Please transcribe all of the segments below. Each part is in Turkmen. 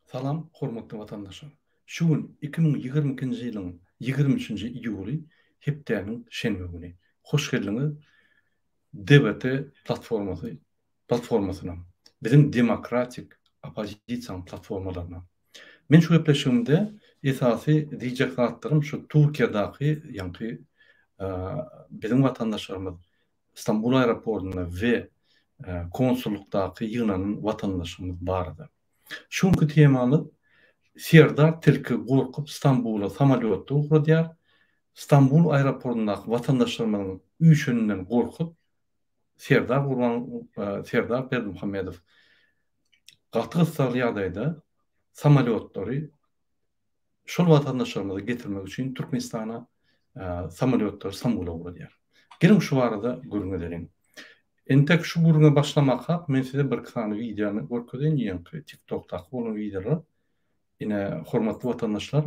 Salam hormatly watandaşlar. Şu gün 2022-nji ýylyň 23-nji iýuly hepdäniň şenbe güni. Hoş geldiňiz DBT platformasy platformasyna. Biziň demokratik oppozisiýanyň platformalaryna. Men şu gepleşigimde esasy diýjek zatlarym şu Türkiýedaki ýaňky biziň watandaşlarymyz Stambul aeroportynda we konsullykdaky ýygnanan watandaşymyz barada. Şu günki temamyz Serdar tilki gorkup Stambula samolýotda ugradýar. Stambul aeroportyndaky watandaşlarymyzyň üýşeninden gorkup Serdar Gurban Serdar Berdimuhamedow gaty gyssagly ýagdaýda samolýotlary şol watandaşlarymyzy getirmek üçin Türkmenistana samolýotlary Stambula ugradýar. Geliň şu barada gürrüň edeliň. Entek şu gürrüňe başlamakak men size birki sany wideony görkezeýin, ýeňki TikTokdaky bolan wideolar. Ine, hormatly watandaşlar,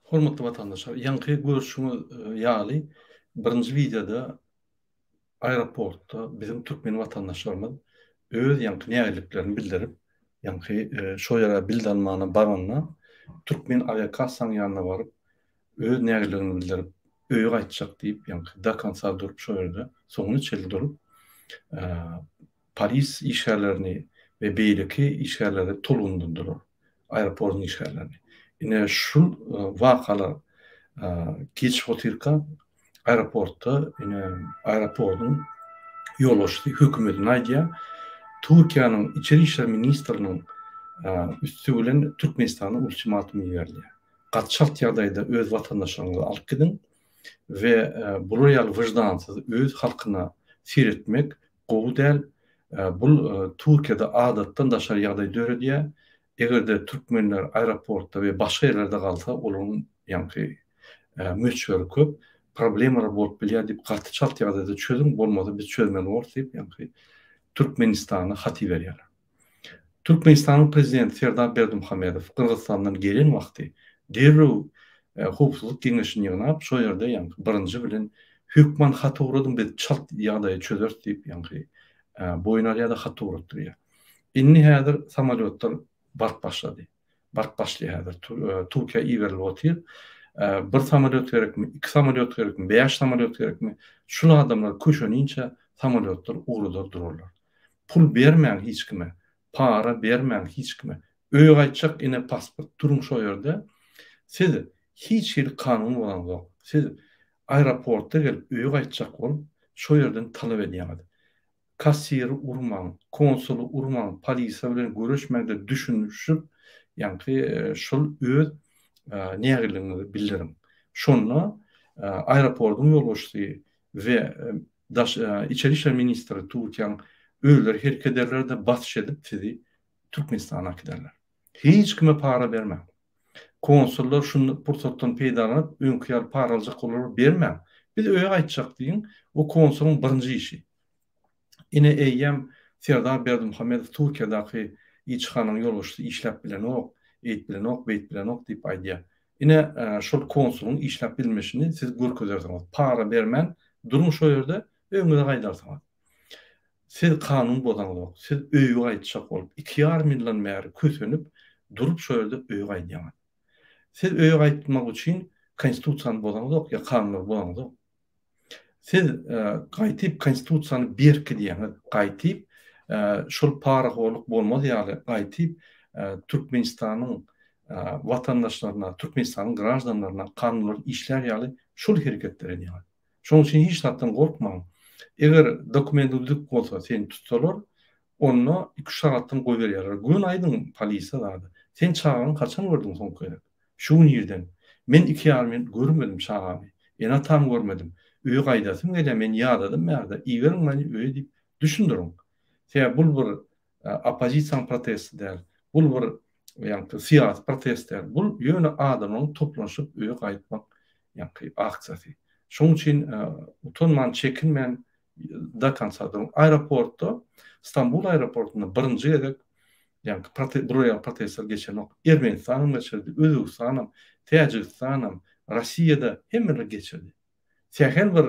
Hormatly watandaşlar, ýaňky görşüňiz ýaly birinji wideoda aeroportda biziň türkmen watandaşlarymyz öz ýaňky nägileliklerini bildirip, ýaňky şo ýere bild almana baranda türkmen awiakassaň ýanyna baryp, öz nägileligini bildirip, öýe gaýtjak diýip, ýaňky do konca durup şo ýerde soňuna çenli durup, polis işgärlerini we beýleki işgärleri tolgundyrdylar, aeroportyň işgärlerini. Ine şul wakalar geçip otyrka aeroportda ine aeroportyň ýolbaşçysy hökümetine aýdýar, Türkiýäniň içeri işler ministriniň üsti bilen Türkmenistana ultimatum iberilýär. Gaty çalt ýagdaýda öz watandaşlaryňyzy alyp gidiň we bular ýaly wyždansyz öz halkyna seretmek gowy däl. Bul Türkiýede adatdan daşary ýagdaý döredýär. Eger-de türkmenler aeroportda we başga ýerlerde galsa, olaryň ýaňky möçberi köp, problemalar bolup bilýär diýip gaty çalt ýagdaýda çözüň, bolmasa biz çözmeli borus diýip ýaňky Türkmenistana hat iberýärler. Türkmenistanyň prezidenti Serdar Berdimuhamedow Gyrgyzystandan gelen wagty derrew Howpsuzlyk geňeşini ýygnap, şo ýerde ýaňky birinji bilen hökman hat ugradyň biz çalt ýagdaýy çözeris diýip ýaňky boýun alýar-da hat ugratdyrýar. Indi häzir samolýotlar baryp başlady. Baryp başlaýar häzir. Türkiýä iberilip otyr. Bir samolýot gerekmi, iki samolýot gerekmi, bäş samolýot gerekmi? Şul adamlar köşeninçä samolýotlar ugradar durarlar. Pul bermäň hiç kime. Para bermäň hiç kime. Öýe gaýtjak ine pasport duruň şo ýerde. Siz hiç hili kanun bozaňzok. Siz aeroportda gelip öýe gaýtjak bolup şo ýerden talap edýäňiz. Kassiri urmaň, konsuly urmaň, polisiýa bilen göreşmäňde düşünişip ýaňky şol öz nägileligiňizi bildiriň. Şonda aeroportyň ýolbaşçysy we daş içeri işler ministri Türkiýäň özleri hereket ederler-de basyş edip sizi Türkmenistana äkiderler. Hiç kime para bermäň. Konsullar şunda pursatdan peýdalanyp öňki ýaly para aljak bolarlar bermäň. Biz öýe gaýtjak diýiň, o konsulyň birinji işi. Ine eýýäm Serdar Berdimuhamedow Türkiýedaki ilçihanaň ýolbaşçysy işläp bilenok, eýt bilenok, beýt bilenok diýip aýdýar. Ine şol konsulyň işläp bilmeşini siz görkezersiňiz. Para bermän duruň şo ýerde öýüňize gaýdarsyňyz. Siz kanun bozaňzok, siz öýe gaýtjak bolup, iki ýarym ýyldan bäri kösenip durup şo ýerde öýe gaýdýaňyz. Siz öýe gaýtmak üçin konstitusiýany bozaňzok ýa kanunlary bozaňzok. Siz gaýtyp konstitusiýany berkidýäňiz, gaýtyp şol parahorluk bolmaz ýaly gaýtyp Türkmenistanyň watandaşlaryna, Türkmenistanyň graždanlaryna kanunlar işlär ýaly şol hereketleri edýäňiz. Şonuň üçin hiç zatdan gorkmaň. Eger dokumentiň düzük bolsa seni tutsalar, onda iki-üç sagatdan goýberýärler. Göni aýdyň polisiýa zada. Sen çagaňy haçan gördüň soňky gezek? Şu gün irden. Men iki ýarym ýyl görmedim çagamy. Ene-atamy görmedim. Öýe gaýdasym gelýär, men ýadadym bärde, iberiň meni öýe diýip düşündiriň. Sebäbi bul bir oppozisiýanyň protesti däl. Bul bir ýaňky syýasy protest däl. Bul ýöne adamlaryň toplanyşyp öýe gaýtmak ýaňky aksiýasy. Şonuň üçin utanman, çekinmän do konca duruň. Aeroportda, Stambul aeroportynda birinji gezek ýaňky prote bular ýaly protestler geçenok. Ermenistanam geçirdi, Özbegistanam, Täjigistanam, Rossiýada hemmeler geçirdi. Sähel bir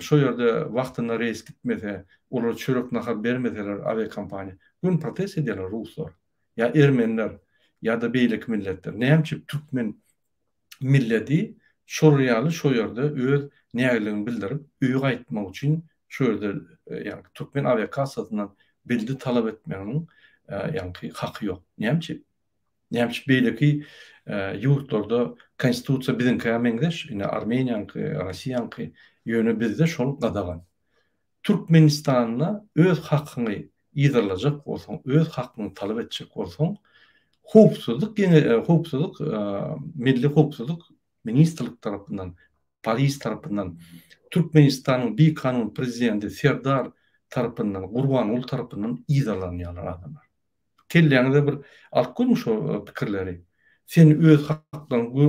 şo ýerde wagtynda reýs gitmese, olara çörek nahar bermeseler awiakompaniýa, göni protest edýärler ruslar, ýa ermeniler, ýa-da beýleki milletler. Näme üçin türkmen milleti şolar ýaly şo ýerde öz nägileligini bildirip, öýe gaýtmak üçin şo ýerde ýagny türkmen awiakassasyndan bildi talap etmeginiň ýagny haky ýok. Näme üçin? Näme üçin beýleki ýurtlarda konstitusiýa biziňkä meňzeş, ine Armeniýaňky, Rossiýaňky, ýöne bizde şol gadagan. Türkmenistanda öz hakyňy yzarlajak bolsaň, öz hakyňy talap etjek bolsaň, howpsuzlyk howpsuzlyk milli howpsuzlyk ministrlik tarapyndan, polis tarapyndan, Türkmenistanyň bikanun prezidenti Serdar tarapyndan, Gurbanguly tarapyndan yzarlanýarlar adamlar. Kelläňize bir alyp görüň şo pikirleri. Sen öz haklaryňy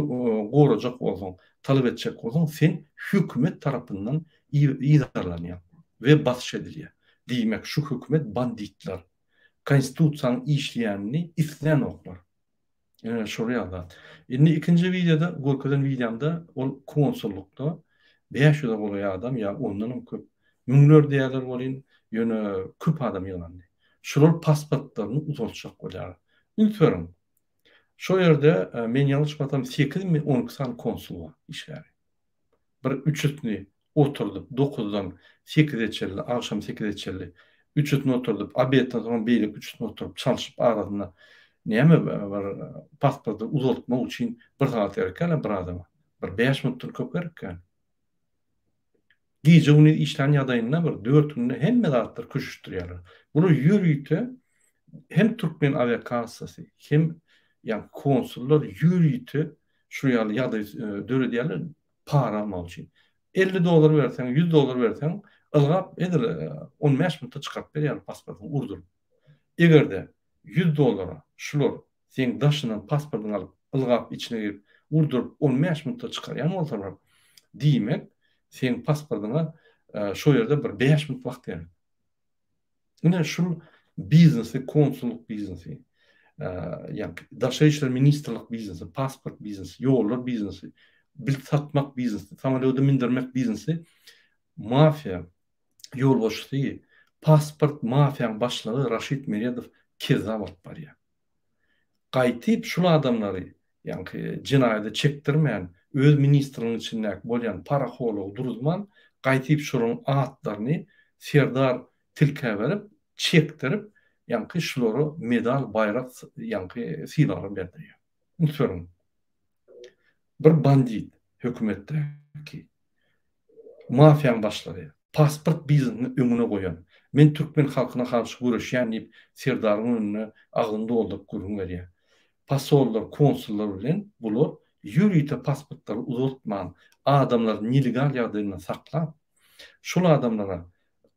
gorajak bolsaň, talap etjek bolsaň, sen hökümet tarapyndan yzarlanýaň we basyş edilýär. Diýmek, şu hökümet banditler. Konstitusiýanyň işleýänini islänoklar. Ine şol ýaly zat. Indi ikinji wideoda görkezen wideomda ol konsullykda 500-e golaý adam ýa ondanam köp, müňler diýýärler welin, ýöne köp adam ýygnandy. Şular pasportlaryny uzaltjak bolýarlar. Üns beriň. Şo ýerde men ýalňyşmasam sekizmi, 12 sany konsul bar işgäri. Bir üçüsini oturdyp, dokuzdan sekize çenli, agşam sekize çenli üçüsini oturdyp, obedden soňam beýleki üçüsini oturyp, çalşyp arasynda näme bir pasporty uzaltmak üçin bir sagat gerekkä-le bir adama? Bir bäş minutdan köp gerekkä? Gije-gündiz işlän ýagdaýynda bir dört günde hemme zatlary köşeşdirýärler. Bular ýörite hem türkmen awiakassasy, hem ýa konsullar ýörite Şu ýaly ýagdaý döredýärler para almak üçin. 50 dollar berseň, 100 dollar berseň, ylgap edil 15 minutda çykaryp berýärler pasportyňy urduryp. Eger-de 100 dollara şular seň daşyndan pasportyňy alyp, ylgap içine girip, urduryp 15 minutda çykarýan bolsalar, diýmek, seň pasportyňa şo ýerde bir 5 minut wagt gerek. Ine şul biznesi, konsullyk biznesi, ýa daşary işler ministrlik biznesi, pasport biznesi, ýollar biznesi, bilt satmak biznesi, samolýoda mindirmek biznesi mafiýa ýolbaşçysy, pasport mafiýaň başlygy Raşid Meredow kezzap alyp barýar. Gaýtyp şul adamlary ýaňky jenaýada çekdirmän, öz ministrligiň içindäki bolýan parahorlygy duruzman, gaýtyp şolaryň atlaryny Serdar tilkä berip, çekdirip, ýaňky şulara medal, baýrak, ýaňky sylaglar berdirýär. Üns beriň. Bir bandit hökümetdäki mafiýaň başlygy, pasport biznesini öňüne goýan, men türkmen halkyna garşy göreşýän diýip Serdaryň öňünde agzyny dolduryp gürrüň berýär. Posollar, konsullar bilen bular ýörite pasportlary uzaltman, adamlary nelegal ýagdaýynda saklap, şol adamlara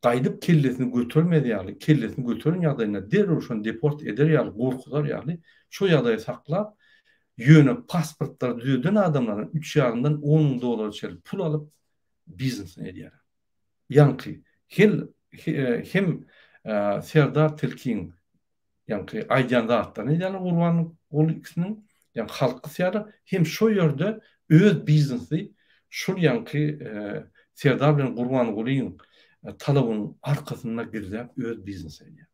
gaýdyp kellesini götermez ýaly, kellesini göteren ýagdaýynda derrew şony deport eder ýaly, gorkuzar ýaly şo ýagdaýy saklap, ýöne pasportlary düzeden adamlardan üç ýarymdan on müň dollara çenli pul alyp biznesini edýärler. Ýaňky hel hem Serdar Tilkiň ýaňky aýdýan zatlaryny edýärler Gurbanguly ikisiniň, ýaňky halk gysýarlar, hem şo ýerde öz biznesi şul ýaňky Serdar bilen Gurbangulyň talabynyň arkasynda gizläp öz biznes edýär.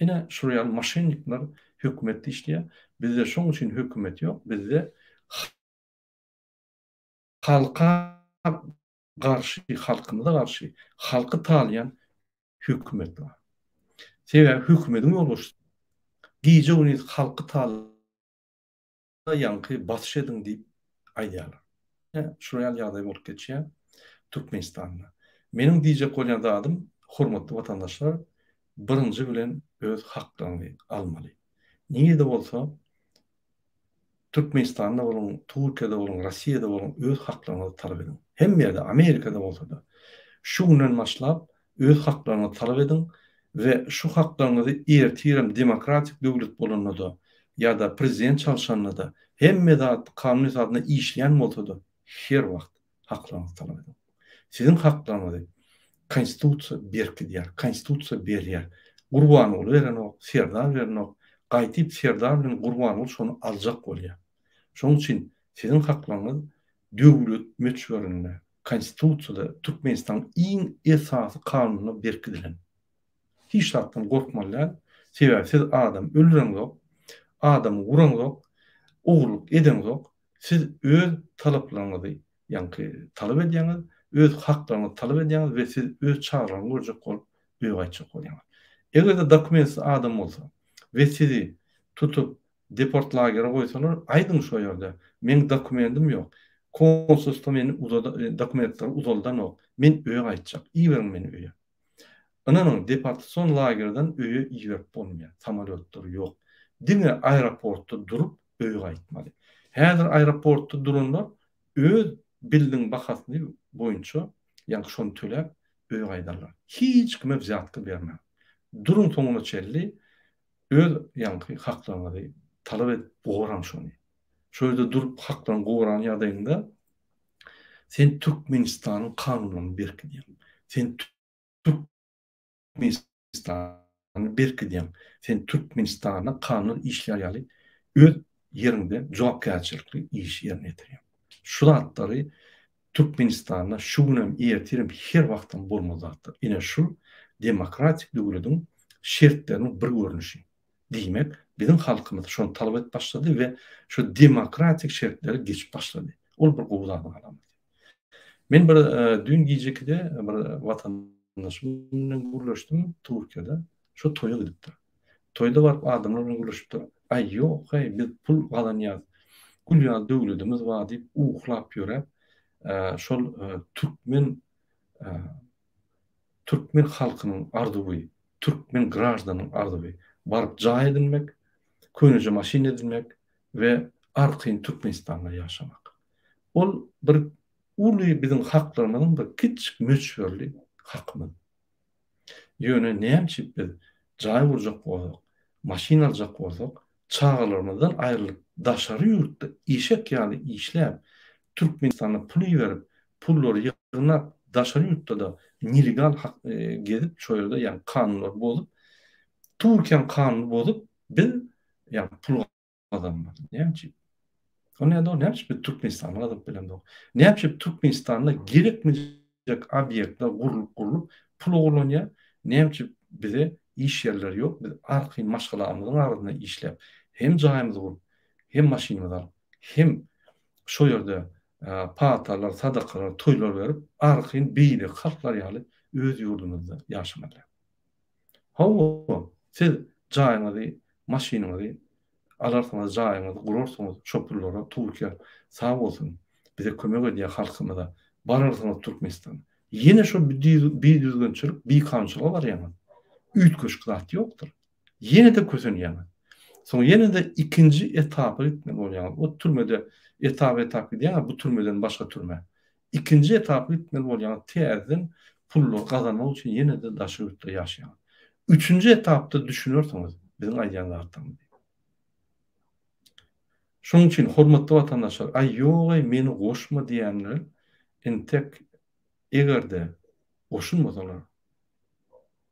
Ine şular ýaly moşennikler hökümetde işleýär. Bizde şoň üçin hökümet ýok. Bizde halka garşy, halkymyza garşy, halky talaýan hökümet bar. Sebäbi hökümediň ýolbaşçysy gije-gündiz halky ýaňky basyş ediň diýip aýdýarlar. Ine, şular ýaly ýagdaý bolup geçýär Türkmenistanda. Meniň diýjek bolýan zadym, hormatly watandaşlar, birinji bilen öz haklaryňyzy almaly. Nirede bolsa, Türkmenistanda boluň, Türkiýede boluň, Rossiýada boluň, öz haklaryňyzy talap ediň. Hemme ýerde, Amerikada bolsa-da. Şu günden başlap öz haklaryňyzy talap ediň we şu haklaryňyzy ertirem demokratik döwlet bolanda-da ýa-da prezident çalşanda-da, hemme zat kanun esasynda işleýän bolsa-da her wagt haklaryňyzy talap ediň. Siziň haklaryňyzy Konstitusiýa berkidýär, Konstitusiýa berýär. Gurbanguly berenok, Serdar berenok. Gaýtyp Serdar bilen Gurbanguly şony aljak bolýar. Şonuň üçin siziň haklaryňyz döwlet möçberinde, Konstitusiýada, Türkmenistanyň iň esasy kanunynda berkidilen. Hiç zatdan gorkmaly däl. Sebäbi siz adam öldüreňzok, adamy uraňzok, ogurlyk edeňzok. Siz öz talaplaryňyzy, ýaňky talap edýäňiz, öz haklaryňyzy talap edýäňiz we siz öz çagalaryňyzy görjek bolup öýe gaýtjak bolýaňyz. Eger-de dokumentsiz adam bolsa we sizi tutup deport lagere goýsalar, aýdyň şo ýerde, meň dokumendim ýok, konsulstwo meni dokumentleri uzaldanok, men öýe gaýtjak, iberiň meni öýe. Ynanyň, deportasion lagerden öýe iberip bolmaýar, samolýotlar ýok. Diňe aeroportda durup öýe gaýtmaly. Häzir aeroportda duranlar öz bildiň bahasyny boýunça, ýagny şony töläp öýe gaýdarlar. Hiç kime wzýatka bermäň. Duruň soňuna çenli öz ýaňky haklaryňyzy talap edip goraň şony. Şo ýerde durup haklaryňy goran ýagdaýyňda sen Türkmenistanyň kanunlaryny berkidýäň. Sen Türkmenistany berkidýäň. Sen Türkmenistanda kanun işlär ýaly öz ýeriňde jogapkärçilikli iş ýerine ýetirýäň. Şu zatlary Türkmenistanda şu günem, ertirem, her wagtam bolmaly zatlar. Ine şu demokratik döwlediň şertleriniň bir görnüşi. Diýmek, biziň halkymyz şony talap edip başlady we şu demokratik şertlere geçip başlady. Ol bir gowy zadyň alamaty. Men bir düýn gijekide bir watandaşym bilen gürleşdim Türkiýede. Şo toýa gidipdir. Toýda baryp adamlar bilen gürleşipdir. Aý ýok-aý, biz pul gazanýas. Gül ýaly döwledimiz bar diýip uklap ýöräp, şol türkmen türkmen halkynyň arzuwy, türkmen graždanyň arzuwy baryp jaý edinmek, köneje maşyn edinmek we arkaýyn Türkmenistanda ýaşamak. Ol bir uly biziň haklarymyzyň bir kiçjik möçberli hakymyz. Ýöne näme üçin biz jaý gurjak bolsak, maşyn aljak bolsak, çagalarymyzdan aýrylyp daşary ýurtda eşek ýaly işläp, Türkmenistana pul iberip, pullary ýygnap, daşary ýurtda-da nelegal gezip, şo ýerde ýagny kanunlary bozup, Türkiýäň kanunyny bozup, biz ýagny pul gazanmaly. Näme üçin? O nädogry, näme üçin biz Türkmenistanda gazanyp bilemzok? Näme üçin Türkmenistanda gerekmejek obýektler gurlup-gurlup pul ogurlanýar? Näme üçin bize iş ýerleri ýok? Biz arkaýyn maşgalamyzyň arasynda işläp, hem jaýymyzy gurup, hem maşynymyzy alyp, hem şo ýerde patalar, sadakalar, toýlar berip, arkaýyn beýleki halklar ýaly öz ýurdumyzda ýaşamaly. Hawa, siz jaýyňyzy, maşynyňyzy alarsyňyz, jaýyňyzy gurarsyňyz şo pullara, Türkiýe sag bolsun, bize kömek edýär halkymyza, bararsyňyz Türkmenistana. Ýene şo bidüzgünçilik, bikanunçylyga barýaňyz. Üýtgeşik zat ýokdur. Ýene-de kösenýäňiz. Soň ýene-de ikinji etapa gitmeli bolýaňyz. O türmede etap-etap gidýäňiz, bu türmeden başga türmä. Ikinji etapa gitmeli bolýaňyz, täzeden pullary gazanmak üçin ýene-de daşary ýurtda ýaşaýaňyz. Üçünji etapda düşünersiňiz biziň aýdýan zatlarymyzy. Şonuň üçin hormatly watandaşlar, aý ýog-aý meni goşma diýenler entek eger-de goşulmasalar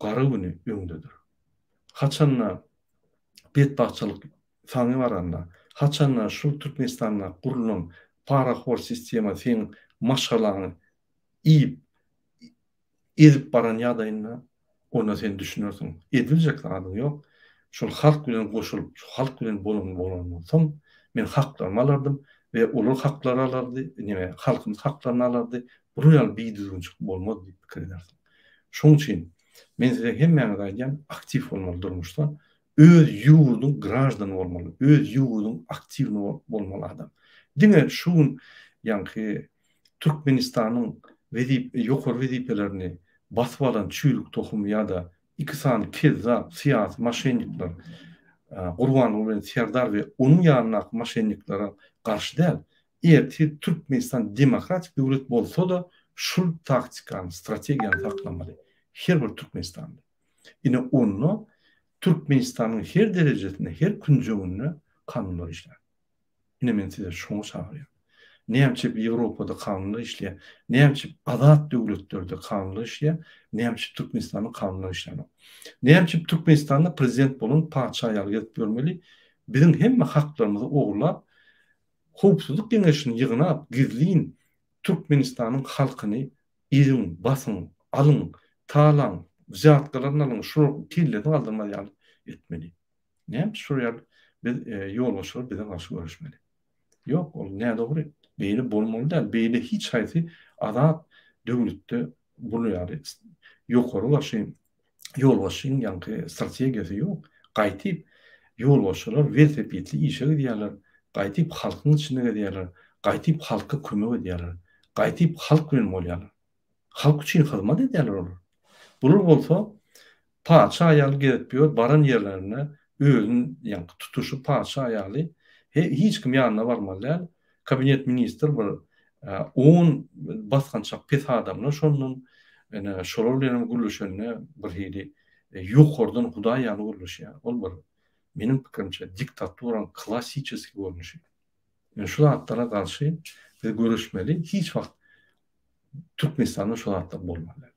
gara güni öňdedir. Haçanda betbagtçylyk saňa baranda, haçanda şul Türkmenistanda gurulan parahor sistema seň maşgalaňy iýip. Ezip baran ýagdaýynda onda sen düşünersiň. Ediljek zadyň ýok. Şol halk bilen goşulyp, şu halk bilen bolan bolandan soň men haklarymy alardym we olar haklary alardy, neme, halkymyz haklaryny alardy. Bular ýaly bidüzgünçilik bolmaz diýip pikir edersiň. Şonuň üçin men size hemmäňize aýdýan, aktiw bolmaly durmuşda. Öz ýurduň graždany bolmaly, öz ýurduň aktiwny bolmaly adam. Diňe şu gün ýaňky Türkmenistanyň wezip ýokary wezipelerini basyp alan çüýrük tohum ýa-da iki sany kezzap syýasy moşennikler Gurbanguly bilen Serdar we onuň ýanyndaky moşenniklere garşy däl, ertir Türkmenistan demokratik döwlet bolsa-da şul taktikany, strategiýany saklamaly her bir türkmenistanly. Ine onda Türkmenistanyň her derejesinde, her künjeginde kanunlar işlär. Ine men size şoňa çagyrýan. Näme üçin Ýewropada kanunlar işleýär? Näme üçin azat döwletlerde kanunlar işleýär? Näme üçin Türkmenistanda kanunlar işlänok? Näme üçin Türkmenistanda prezident bolan patyşa ýaly gezip ýörmeli? Biziň hemme haklarymyzy ogurlap, Howpsuzlyk geňeşini ýygnap, gizlin Türkmenistanyň halkyny eziň, basyň, alyň, talaň, wzýatkalaryny alyň, şular kellesini galdyrmaz ýaly etmeli. Näme üçin şol ýaly biz ýolbaşçylar bize garşy göreşmeli? Ýok, ol nädogry. Beýle bolmaly däl. Beýle hiç haýsy azat döwletde bular ýaly ýokary başy ýolbaşçyň ýaňky strategiýasy ýok. Gaýtyp ýolbaşçylar welosipedli işe gidýärler, gaýtyp halkyň içinde gezýärler, gaýtyp halka kömek edýärler, gaýtyp halk bilen bolýarlar. Halk üçin hyzmat edýärler olar. Bular bolsa patyşa ýaly gezip ýör, baran ýerlerinde özüni ýaňky tutuşy patyşa ýaly, hiç kim ýanyna barmaly däl. Kabinet ministr bir on basgançak pes adamlar şondan, ine şolar bilen hem gürleşende bir hili ýokardan hudaý ýaly gürleşýär. Ol bir meniň pikirimçe diktaturanyň klassiçeskiý görnüşi. Ine şu zatlara garşy biz göreşmeli. Hiç wagt Türkmenistanda şu zatlar bolmaly däl.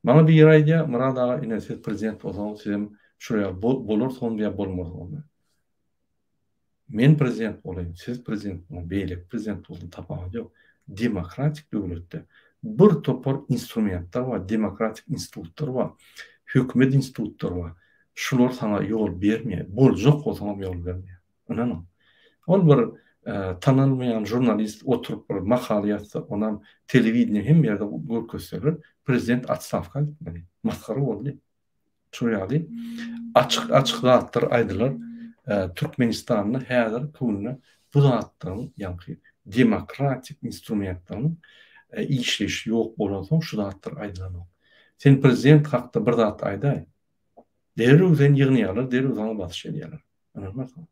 Maňa biri aýdýar, Myrat aga ine siz prezident bolsaňyz sizem şular ýaly bolarsyňyzmy ýa bolmarsyňyzmy? Men prezident bolaýyn, siz prezident boluň, beýleki prezident bolsun tapawudy ýok. Demokratik döwletde bir topar instrumentler bar, demokratik institutlar bar, hökümet institutlary bar. Şular saňa ýol bermeýär, boljak bolsaňam ýol bermeýär. Ynanyň. Ol bir tanalmaýan žurnalist oturyp bir makala ýazsa, onam telewideniýe hemme ýerde görkezseler, prezident otstawka gitmeli. Masgara boldy. Şol ýaly açyk-açyk zatlar aýdylar. Türkmenistanda häzirki günde bu zatlaryň, ýaňky demokratik instrumentleriň işleýşi ýok bolansoň şu zatlar aýdylanok. Sen prezident hakda bir zat aýdaý. Derrew seni ýygnaýarlar, derrew saňa basyş edýärler. Ynanmarsyňyz.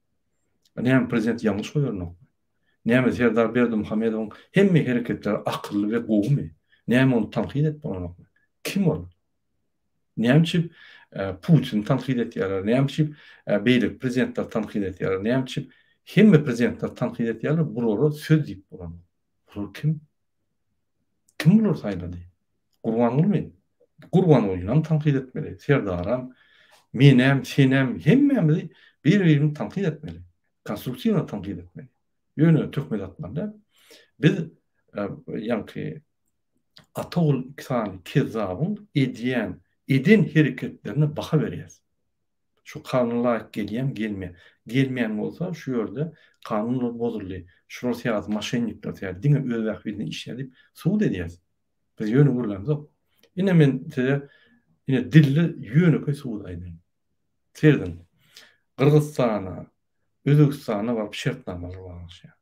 Näme prezident ýalňyş goýberenokmy? Näme Serdar Berdimuhamedowyň hemme hereketleri akylly we gowumy? Näme ony tankyt edip bolanokmy? Kim ol? Näme üçin Putini tankyt etýärler? Näme üçin beýleki prezidentleri tankyt etýärler? Näme üçin hemme prezidentleri tankyt etýärler? Bulara söz diýip bolanok. Bular kim? Kim bulary saýlady? Gurbangulymy? Gurbangulyny tankyt etmeli, Serdaram, menem, senem, hemmämizi bir-birini tankyt etmeli. Konstruktiwno tankyt etmeli. Ýöne töhmet atmaly däl. Biz ýaňky ata ogul iki sany kezzabyň edýän, eden hereketlerine baha berýäs. Şu kanuna laýyk gelýämi, gelmeýär. Gelmeýän bolsa şu ýerde kanunlar bozuldy, şular syýasy moşennikler syýasy diňe öz bähbidine işleýär diýip subut edýäs. Biz ýöne gürlämzok. Ine men size ine dilli ýönekeý subut aýdaýyn. Serediň. Gyrgyzystana, Özbegistana baryp şertnamalar baglaşýar.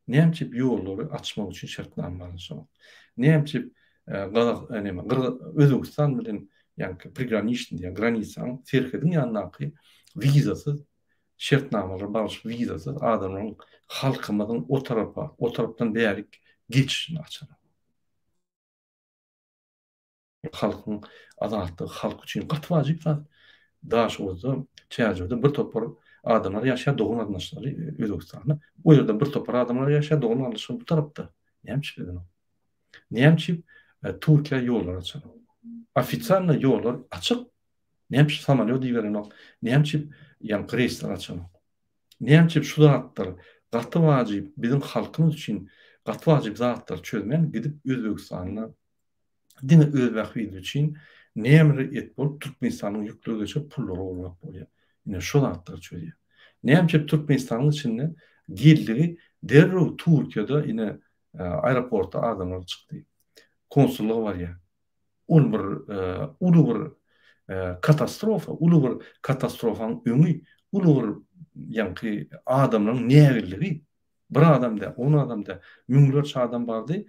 Näme üçin ýollary açmak üçin şertnama baglaşanok? Näme üçin Gazak näme Gyrgyz Özbegistan bilen ýaňky prigraniçnyý diýen granisanyň serhediň ýanyndaky wizasyz şertnamalar baglaşyp wizasyz adamlaryň halkymyzyň o tarapa o tarapdan bärik geçişini açanok? Halkyň azatlygy halk üçin gaty wajyp zat. Daşoguzda, Çärjewde bir topar adamlar ýaşaýar, dogan-garyndaşlary Özbegistanda. O ýerde bir topar adamlar ýaşaýar, dogan-garyndaşlary bu tarapda. Näme üçin bilenok? Näme üçin Türkiýä ýollar açanok? Ofitsialno ýollar açyk. Näme üçin samolýot iberenok? Näme üçin ýaňky reýsler açanok? Näme üçin şu zatlar gaty wajyp biziň halkymyz üçin gaty wajyp zatlary çözmän gidip Özbegistanda. Diňe öz bähbidi üçin nämeler et bolup Türkmenistanyň ýükleri geçirip pullary ogurlap bolýar. Ine şo zatlary çözýär. Näme üçin Türkmenistanyň içinde geldigi derrew Türkiýede ine aeroportda adamlar çykdy. Konsullyga barýar. Ol bir uly bir katastrofa, uly bir katastrofanyň öňi, uly bir ýaňky adamlaryň nägilligi. Bir adam däl, on adam däl, müňlerçe adam bardy.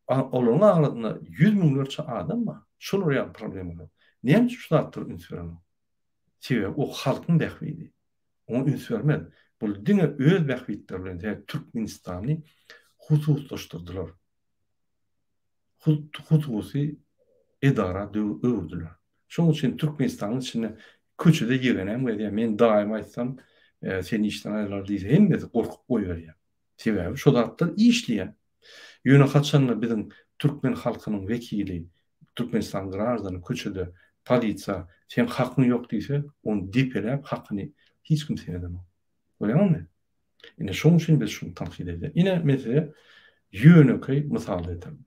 Olaryň arasynda ýüz müňlerçe adam bar. Şolar ýaly problemalar. Näme üçin şu zatlara üns berenok? Sebäbi o halkyň bähbidi. Oňa üns bermez. Bul diňe öz bähbitleri bilen sebäbi Türkmenistany hususlaşdyrdylar. Hususy edara öwürdiler. Şonuň üçin Türkmenistanyň içinde köçede ýegenem gezýär. Men daýyma aýtsam, seni işden aýyrarlar diýse, hemmesi gorkup goýberýär. Sebäbi şo zatlar işleýär. Ýöne haçanda biziň türkmen halkynyň wekili, Türkmenistanyň graždany köçede polisiýa seň hakyň ýok diýse, ony depeläp hakyny hiç kim seredenok. Görýäňizmi? Ine şoň üçin biz şuny tankyt edýäs. Ine men size ýönekeý mysal getirdim.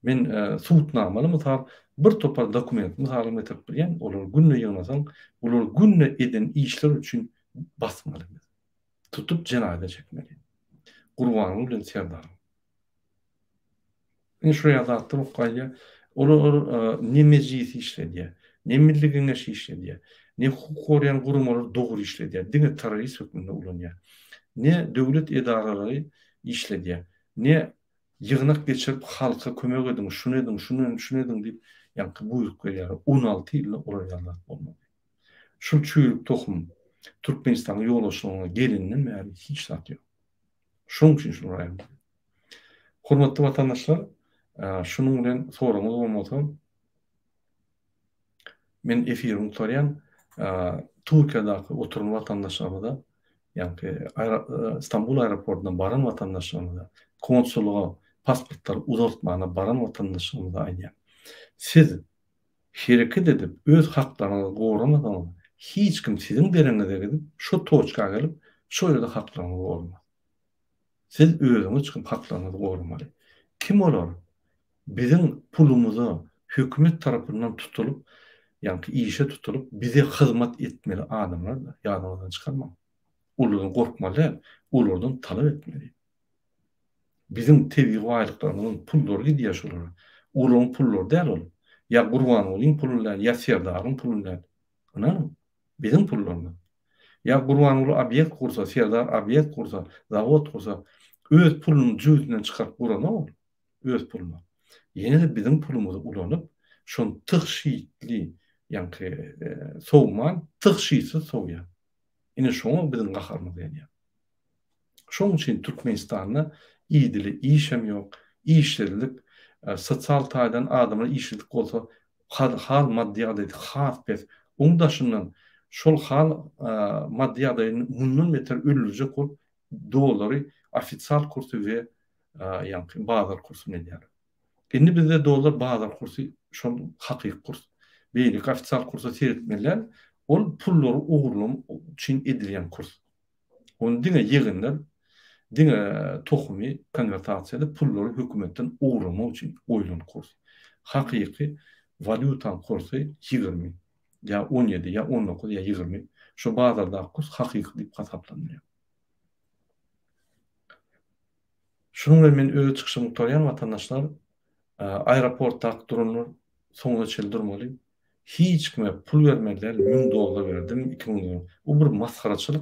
Men subutnamaly mysal, bir topar dokument mysalym getirip bilýän, olary günde ýygnasaň, bular günde eden işleri üçin basmaly biz. Tutup jenaýata çekmeli. Gurbanguly bilen Serdaryň. Ine şu ýaly zatlar bolup gaýdýar. Olar ne mejlisi işledýär, ne Milli Geňeşi işledýär, ne hukuk goraýan guramalary dogry işledýär, diňe terrorist hökmünde ulanýar. Ne döwlet edaralary işledýär, ne ýygnak geçirip halka kömek ediň, şuny ediň, şuny ediň, şuny ediň diýip ýaňky buýruk berýärler. 16 ýylda olar ýaly zat bolmady. Şul çüýrük tohum Türkmenistanyň ýolbaşçylygyna gelenden bäri hiç zat ýok. Şonuň üçin şuny aýdýan. Hormatly watandaşlar, şunuň bilen soragyňyz bolmasa, men efiri gutarýan. Türkiýedäki oturan watandaşlarymyza, ýagny Stambul aeroportuna baran watandaşlarymyza, konsullyga pasportlary uzaltmana baran watandaşlarymyza aýdýan. Siz hereket edip, öz haklaryňyzy goramasaňyz, hiç kim siziň dereňize gidip, şo toçka gelip, şo ýerde haklaryňyzy goramaz. Siz özüňiz çykyp haklaryňyzy goramaly. Kim olar? Biziň pulumyza hökümet tarapyndan tutulyp, ýaňky işe tutulyp, bize hyzmat etmeli adamlar-da, ýadyňyzdan çykarmaň. Olardan gorkmaly däl, olardan talap etmeli. Biziň tebigy baýlyklarymyzyň pullary gidýär şolara. Olaryň pullary däl ol. Ýa Gurbangulyň puly däl, ýa Serdaryň puly däl. Ynanyň, biziň pullarymyz. Ýa Gurbanguly obýekt gursa, Serdar obýekt gursa, zawod gursa, öz puluny jübüsinden çykaryp guranok ol. Öz puluna. Ýene-de biziň pulumyzy ulanyp, şony tygşytly, ýaňky sowman, tygşytsyz sowýar. Ine şoňa biziň gaharymyz gelýär. Şonuň üçin Türkmenistanda idili işem ýok, işsizlik, sosial taýdan adamlar işsizlik bolsa hal maddy ýagdaýy has pes. Oň daşyndan şol hal maddy ýagdaýyny mundan beter öldürjek bolup dollary ofisial kursy we ýaňky bazar kursuny edýärler. Indi bizde dollar bazar kursy şol hakyky kurs. Beýleki ofisial kursa seretmeli däl. Ol pullary ogurlamak üçin edilýän kurs. Ony diňe ýegenler, diňe tohumy konwertasiýa edip pullary hökümetden ogurlamak üçin goýlan kurs. Hakyky walýutaň kursy 20, ýa 17, ýa 19, ýa 20. Şo bazardaky kurs hakyky diýip hasaplanylýar. Şunuň bilen men öz çykyşymy gutarýan watandaşlar. Aeroportdaky duranlar soňuna çenli durmaly. Hiç kime pul bermeli däl, 1000 dollar berdim, 2000 dollar. Bu bir masgaraçylyk.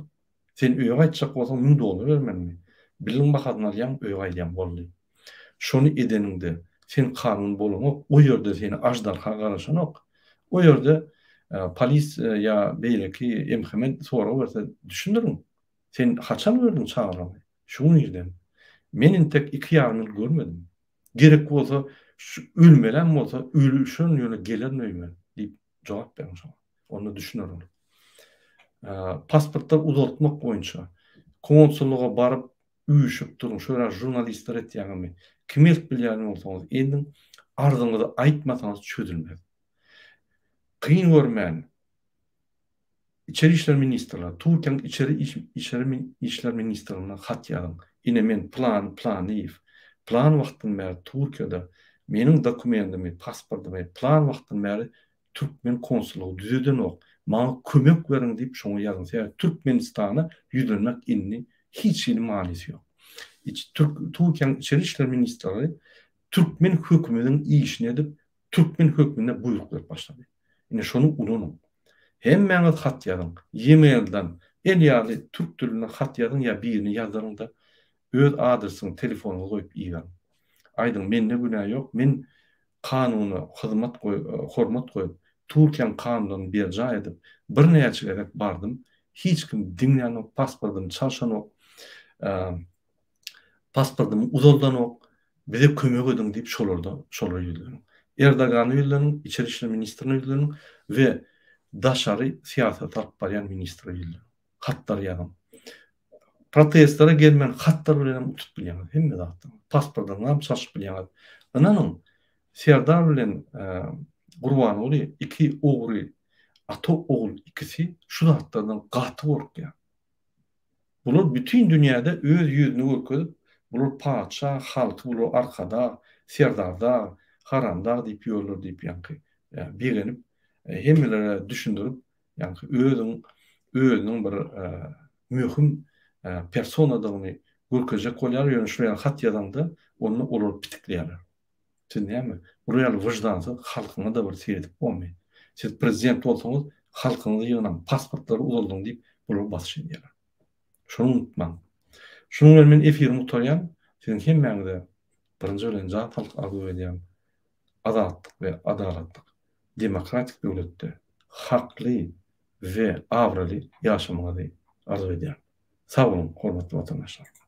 Sen öýe gaýtjak bolsaň 1000 dollar bermelimi? Biliň bahasyny alýaň, öýe gaýdýaň boldy. Şony edeniňde sen kanun bolaňok, o ýerde seni aždarha garaşanok. O ýerde polis ýa beýleki MHM sorag berse düşündiriň. Sen haçan gördüň çagalaňy? Şu gün irden. Men intek iki ýarym ýyl görmedim. Gerek bolsa, şu ölmelem bolsa, ölüşerin ýöne gelerin öýüme diýip jogap beriň şoňa. Onda düşüner ol. Pasportlary uzaltmak boýunça konsullyga baryp üýşüp duruň, şo ýere žurnalistler etýäňizmi? Kim eltip bilýän bolsaňyz ediň, arzyňyzy aýtmasaňyz çözülmez. Kyn görmän Içeri işler ministrligi, Türkiýäniň içeri içeri işler ministrligine hat ýazyň. Ine men Plan Planyýew. Plan wagtdan bäri Türkiýede. Meniň dokumendimi, pasportymy plan wagtdan bäri türkmen konsullygy düzedenok. Maňa kömek beriň diýip şoňa ýazyň. Sebäbi Türkmenistana ýüzlenmek indi hiç hili manysy ýok. Türk Türkiýäniň içeri işler ministrligi türkmen hökümediň işini edip, türkmen hökmünde buýruk berip başlady. Indi şony ulanyň. Hemmäňiz hat ýazyň. E-mailden el ýaly türk dilinde hat ýazyň ýa birini ýazdyryň-da, öz adresiňizi, telefonyňyzy goýup iberiň. Aýdyň, mende günä ýok, men kanuna hyzmat goý, hormat goýup, Türkiýäň kanunlaryny berjaý edip, birnäçe gezek bardym, hiç kim diňlänok, pasportymy çalşanok, pasportymy uzaldanok, bize kömek ediň diýip şolarda şolara ýüzleniň. Erdogana ýüzleniň, içeri işler ministrine ýüzleniň we daşary syýasat alyp barýan ministre ýüzleniň. Hatlar ýazyň. Protestlere gelmän hatlar bilen hem utup bilýäňiz hemme zatdan. Pasportyňyzy hem çalşyp bilýäňiz. Ynanyň, Serdar bilen Gurbanguly iki ogry ata ogul ikisi şu zatlardan gaty gorkýar. Bular bütin dünýäde öz ýüzüni görkezip, bular patyşa, halky bular arkadag, serdardag, haramdag diýip ýörler diýip ýaňky begenip, hemmelere düşündirip, ýaňky özüň özüniň bir möhüm personadygyny görkezjek bolýar, ýöne şular ýaly hat ýazaňda onda olar pitikleýärler. Siz näme, bular ýaly wyždansyz halkyňa-da bir seredip bormy? Siz prezident bolsaňyz, halkyňyzy ýygnaň, pasportlary uzaldyň diýip, bular basyş edýärler. Şony unutmaň. Şunuň bilen men efirimi gutarýan. Siziň hemmäňize birinji bilen jan saglyk arzuw edýän. Azatlyk we adalatlyk demokratik döwletde hakly we abraýly ýaşamagyňyzy arzuw edýän. Sag boluň, hormatly watandaşlar!